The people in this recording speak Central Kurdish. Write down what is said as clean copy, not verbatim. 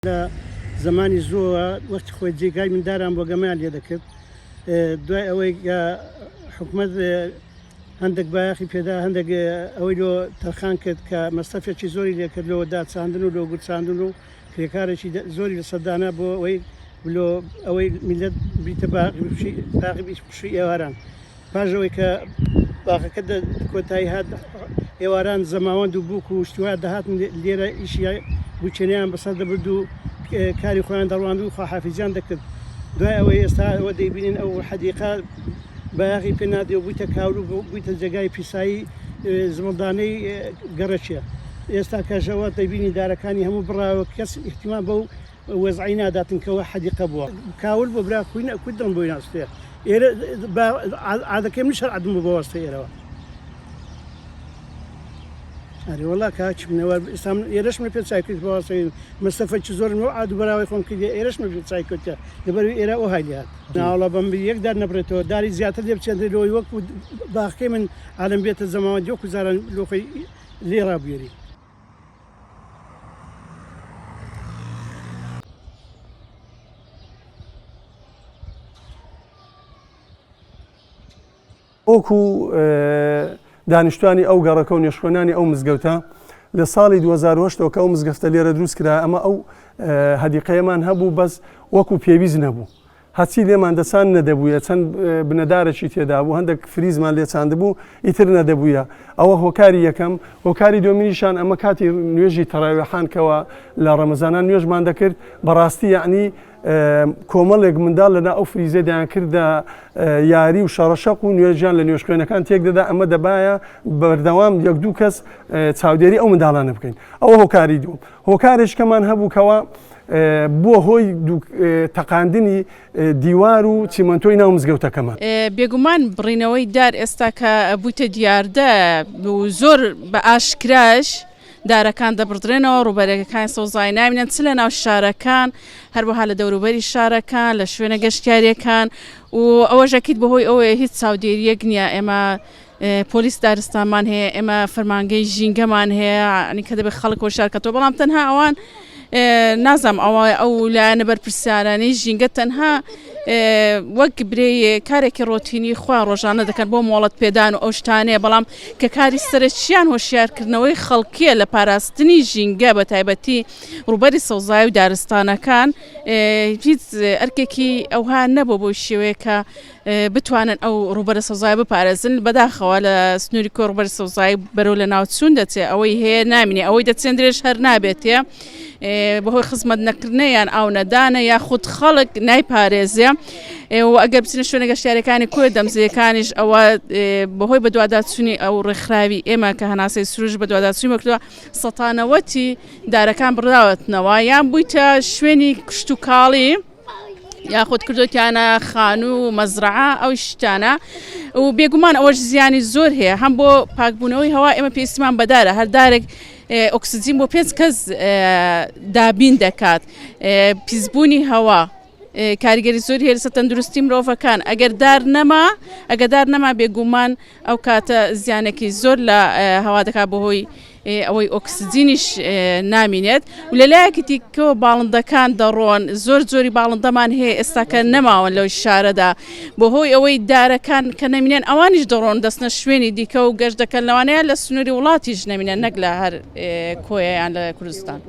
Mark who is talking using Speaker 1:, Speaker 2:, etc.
Speaker 1: لە زەمانی زووەوە وەختی خۆی جێگای منداران بۆ گەمەیان لێ دەکرد دوای ئەوەی کە حکومەت هەندێک بایەخی پێدا هەندێک ئەوەی لۆ تەرخان کرد کە مەسرەفێکی زۆری لێکرد لۆ داچاندن و لۆ گورچاندن و کرێکارێکی زۆری لەسەر دانا بۆ ئەوەی لۆ ئەوەی میلەت بیتە باغی پشووی ئێواران. پاش ئەوەی کە باخەکە کۆتایی هات ئێواران زەماوەند و بووک و شتی وا دەهاتن لێرە ئیشی بووکێنەیان بەسەر دەبرد و کاری خۆیان دەڕواند و خواحافیزیان دەکرد دوای ئەوەی ئێستا ئەوە دەیبینین ئەو حەدیقە بایەخی پێ نادێ و بوویتە کاول و بوویتە جێگای پیسایی زبڵدانەی گەڕەکێ ئێستا کەژەوە دەبینی دارەکانی هەموو بڕاوە کەس ئیهتیمام بەو وەزعی ناداتن کەوە حەدیقە بووە کاول بۆ برا کوی نە کوی دڵم بۆی ناستێ ئێرە با عادەکەی منیش هەر عەدم بوو بە واسطەی ئێرەوە ئەرێ وەڵا کاک منەوە ئێستا من ئێرەش من پێ چای کرد بە واسطەی مەسەفەکی زۆرم لەو عاد و بەراوەی خۆم کردیە ئێرەش من پێ چای کردە لەبەر ئێرە ئەوهای لێ هات ناوەڵا بەم یەک دار نەبڕێتەوە داری زیاتر لێ بچێندرێ لەوەی وەکو باخەکەی من عالەم بێتە زەماوەندی وەکو جاران لۆ خۆی لێ ڕابوێری.
Speaker 2: وەکو دانیشتوانی ئەو گەڕەکە و نوێژخوێنانی ئەو مزگەوتە لە ساڵی 2010 ەوە کە ئەو مزگەفتە لێرە دروست کرا ئەمە ئەو هەدیقەیەمان هەبوو بەس وەکو پێویست نەبوو هەرچی لێمان دەچاند نەدەبوویە، چەند بنەدارێکی تێدابوو، هەندێک فریزمان لێ چاندبوو، ئیتر نەدەبوویە. ئەوە هۆکاری یەکەم، هۆکاری دووەمینیشان ئەمە کاتی نوێژی تەراویحان کەوا لە ڕەمەزانان نوێژمان دەکرد، بەڕاستی یەعنی کۆمەڵێک منداڵ لەنا ئەو فریزە دەیانکردە یاری و شەڕەشەق و نوێژیان لە نوێژخوێنەکان تێکدەدا، ئەمە دەبایە بەردەوام یەک دوو کەس چاودێری ئەو منداڵانە بکەین. ئەوە هۆکاری دووەم. هۆکارێکیکەمان هەبوو کەوا بووە هۆی تەقاندنی دیوار و چیمەنتۆی ناو مزگەوتەکەمان.
Speaker 3: بێگومان بڕینەوەی دار ئێستا کە بوویتە دیاردە و زۆر بە ئاشکراش دارەکان دەبڕدرێنەوە ڕووبەرەکانی سەوزایی نامینن چ لە ناو شارەکان هەروەها لە دەوروبەری شارەکان لە شوێنە گەشتیاریەکان و ئەوەش ئەکید بەهۆی ئەوەیە هیچ چاودێریەک نییە ئێمە پۆلیس دارستانمان هەیە ئێمە فەرمانگەی ژینگەمان هەیە ینی کە دەبێت خەڵک هۆشار کەەوە بەڵام تەنها ئەوان نازانم ئەوە ئەو لایەنە بەرپرسیارانەی ژینگە تەنها وەک برێ کارێکی ڕۆتینی خۆیان ڕۆژانە دەکەن بۆ مۆڵەت پێدان و ئەو شتانەیە بەڵام کە کاری سەرەکییان هۆشیارکردنەوەی خەڵکیە لە پاراستنی ژینگە بە تایبەتی ڕووبەری سەوزایی و دارستانەکان هیچ ئەرکێکی ئەوها نەبوو بۆ شێوەیە کە بتوانن ئەو ڕووبەرە سەوزایە بپارێزن، بەداخەوە لە سنووری کۆی ڕووبەری سەوزایی بەرەو لەناوچوون دەچێت، ئەوەی هەیە نامینێ، ئەوەی دەچێندرێش هەر نابێتێ بەهۆی خزمەت نەکردنە یان ئاو نەدانە یاخود خەڵک نایپارێزێ و ئەگەر بچنە شوێنە گەشتیارەکانی کۆی دەمزێکانیش ئەوە بەهۆی بەدواداچوونی ئەو ڕێکخراوی ئێمە کە هەناسەی سروش بەدواداچوونی کردووە سەتانەوەتی دارەکان بڕاوەتنەوە یان بوویتە شوێنی کشتتوکاڵی. یاخود کردوتیانە خانوو و مەزرعە ئەو شتانە و بێگومان ئەوەش زیانی زۆر هەیە هەم بۆ پاکبوونەوەی هەوا ئێمە پێویستمان بەدارە هەر دارێک ئۆکسجین بۆ پێنج کەس دابین دەکات پیسبوونی هەوا کاریگەری زۆر هەیە لەسەر تەندروستی مرۆڤەکان ئەگەر دار نەما ئەگەر دار نەما بێگومان ئەو کاتە زیانێکی زۆر لە هەوا دەکات بەهۆی ئەوەی ئۆکسجینیش نامینێت و لە لایەکی دیکەوە باڵندەکان دەڕۆن زۆر جۆری باڵندەمان هەیە ئێستاکە نەماون لەو شارەدا بەهۆی ئەوەی دارەکان کە نەمینێن ئەوانیش دەڕۆن دەستنە شوێنی دیکە و گەشت دەکەن لەوانەیە لە سنووری وڵاتیش نەمینێن نەک لە هەر کۆیە یان لە کوردستان.